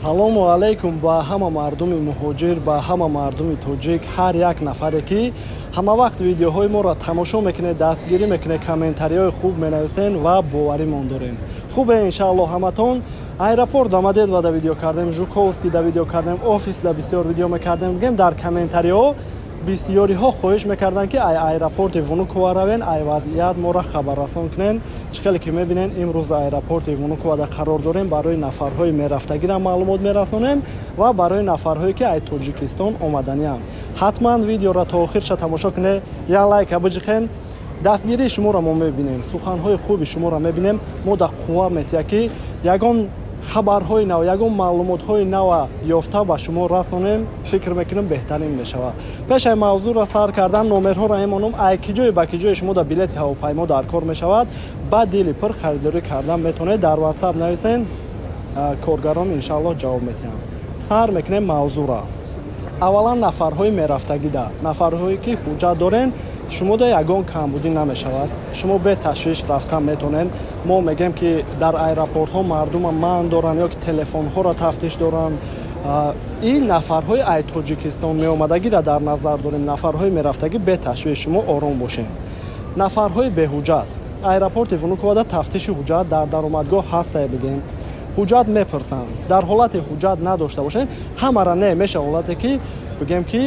Салому алайкум ба ҳама мардуми муҳоҷир, ба ҳама мардуми тоҷик, ҳар як нафаре, ки ҳама вақт видеоҳои моро тамошо мекунед, дастгирӣ мекунед, комментариҳои хуб менависен ва боваримон дорем. Хубе, иншаалло, ҳаматон. Аэропорт Домодедово да видео кардем, Жуковский да видео кардем, офис да бисёр видео мекардем. Бигем, дар комментариҳо бисёриҳо хоҳиш мекарданд, ки ай аэропорти Внуково равен, ай вазъият моро хабаррасон кунен. Чӣ хеле ки мебинен, имрӯз аэропорти Внуковода қарор дорем. Барои нафарҳои мерафтагира маълумот мерасонем ва барои нафарҳое, ки ай Тоҷикистон омаданианд. Ҳатман видеоро то охирша тамошо кунед, як лайка биҷиқен. Дастгирии шуморо мо мебинем, суханҳои хуби шуморо мебинем, мо дар қувва метиҳад, ки ягон хабарҳои нав, ягон маълумотҳои нава ёфта ба шумо расонем. Фикр мекунем, беҳтарин мешавад. Пешаи мавзӯъро сар кардан номерҳоро мемонам. Ай ки ҷое ба ки ҷое шумо дар билети ҳавопаймо дар кор мешавад, ба дили пур харидорӣ кардан метавонед. Дар Ватсап нависен, коргарон иншааллоҳ ҷавоб метиҳанд. Сар мекунем мавзӯъро. Аввалан, нафарҳои мерафтагида, нафарҳое, ки ҳуҷҷат дорен, шумо да ягон камбудӣ намешавад, шумо беташвиш рафтан метавонед. Мо мегӯем, ки дар аэропортҳо мардума манъ доранд ё ки телефонҳоро тафтиш доранд. Ин нафарҳои ай Тоҷикистон меомадагиро дар назар дорем. Нафарҳои мерафтагӣ беташвиш, шумо ором бошед. Нафарҳои беҳуҷҷат, аэропорти Внуковода тафтиши ҳуҷҷат дар даромадгоҳ ҳастае. Бигем, ҳуҷҷат мепурсанд. Дар ҳолате ҳуҷҷат надошта бошед, ҳамара не, меша ҳолате, ки бигем, ки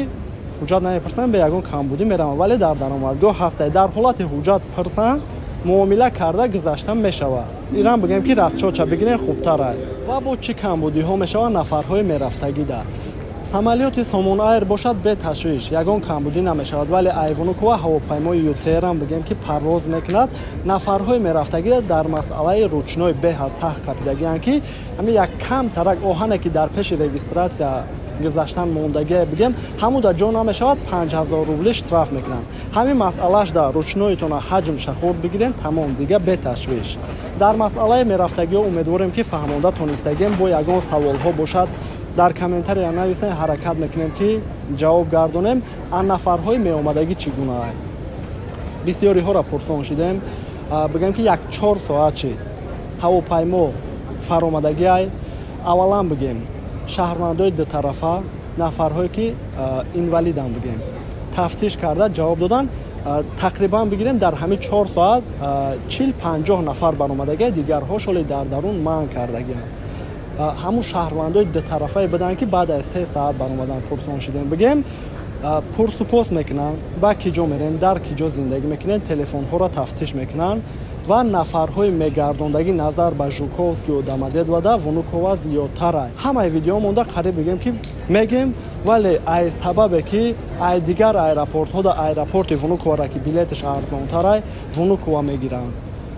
ҳуҷҷат намепурсанд, бе ягон камбудӣ мераванд, вале дар даромадгоҳ ҳастае. Дар ҳолати ҳуҷҷат пурсанд, муомила карда гузашта мешавад. Ирам бигем, ки расчётша бигирен, хубтара. Ва бо чӣ камбудиҳо мешавад нафарҳои мерафтагида? Самолёти Сомон Айр бошад, беташвиш, ягон камбудӣ намешавад, вале ай Внуково ҳавопаймои ЮТРам, бигем, ки парвоз мекунад, нафарҳои мерафтагӣ дар масъалаи ручной беҳад сахт қапидагианд, ки ҳамин як кам тарак оҳане, ки дар пеши регистрация гузаштан мондагие, бигем, ҳамуда ҷо намешавад, 5000 рубли штраф мекунанд. Ҳамин масъалааш да ручноитона ҳаҷмша хурд бигирен, тамом, дига беташвиш. Дар масъалаи мерафтагиҳо умедворем, ки фаҳмонда тонистагием. Бо ягон саволҳо бошад, дар комментария нависен, ҳаракат мекунем, ки ҷавоб гардонем. А нафарҳои меомадагӣ чӣ гуна? Бисёриҳоро пурсон шидем. Бигӯем, ки як 4 соат шид, ҳавопаймо фаромадагиай. Аввалан, бигем, шаҳрвандои дутарафа, нафарҳое, ки инвалидам, бигем, тафтиш карда ҷавоб додан. Тақрибан бигирем, дар ҳамин 4 соат 40-50 нафар баромадагиай, дигарҳо шоли дар дарун манъ кардагианд. Ҳамун шаҳрвандои дутарафае буданд, ки баъд аз 3 саат баромадан. Пурсон шудем, бигем, пурсупос мекунанд: ба ки ҷо мерем, дар ки ҷо зиндагӣ мекунем, телефонҳоро тафтиш мекунанд. Ва нафарҳои мегардондагӣ назар ба Жуковскию Домодедовода Внуково зиёдтара. Ҳамаи видео монда қариб, бигем, ки мегем, вале ай сабабе, ки ай дигар аэропортҳо да аэропорти Внуковара, ки билеташ арзонтарай, Внуково мегиранд.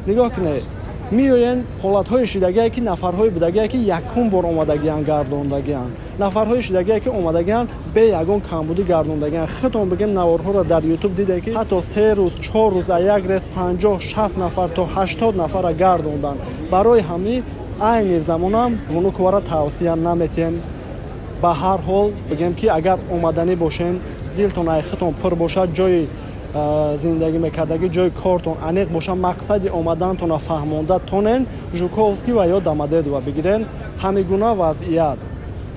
Нигоҳ кунед, меоянд ҳолатҳои шидагие, ки нафарҳои будагие, ки якум бор омадагианд, гардондагианд, нафарҳои шидагие, ки омадагианд, бе ягон камбудӣ гардондагианд. Худтон, бигем, наворҳоро дар Ютуб диде, ки ҳатто 3 рӯз, 4 рӯз а як рейс 50, 60 нафар то 80 нафарра гардонданд. Барои ҳамин айни замонам Внуковара тавсия наметиҳем. Ба ҳар ҳол, бигем, ки агар омаданӣ бошен, дилтон ай худтон пур бошад, ҷои зиндагӣ мекардагӣ, ҷои кортон аниқ бошад, мақсади омадантонро фаҳмонда тонен, Жуковский ва ё Домодедово бигирен. Ҳамин гуна вазъият.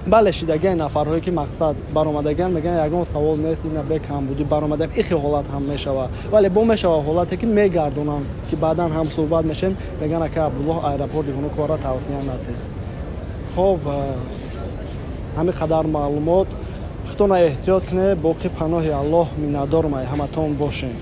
Бале, шидагиаи нафарҳое, ки мақсад баромадагиан, мегӯянд, ягон савол нест, ина бе камбудӣ баромадем. Ихи ҳолат ҳам мешавад, вале бо мешавад ҳолате, ки мегардонанд, ки баъдан ҳам суҳбат мешем, мегӯянд, ака Абдуллоҳ, аэропорти Внуковара тавсия натед. Хоб, ҳамин қадар маълумот. Худтона эҳтиёт кунед, боқӣ паноҳи Аллоҳ. Миннатдорум, ай ҳаматон бошем.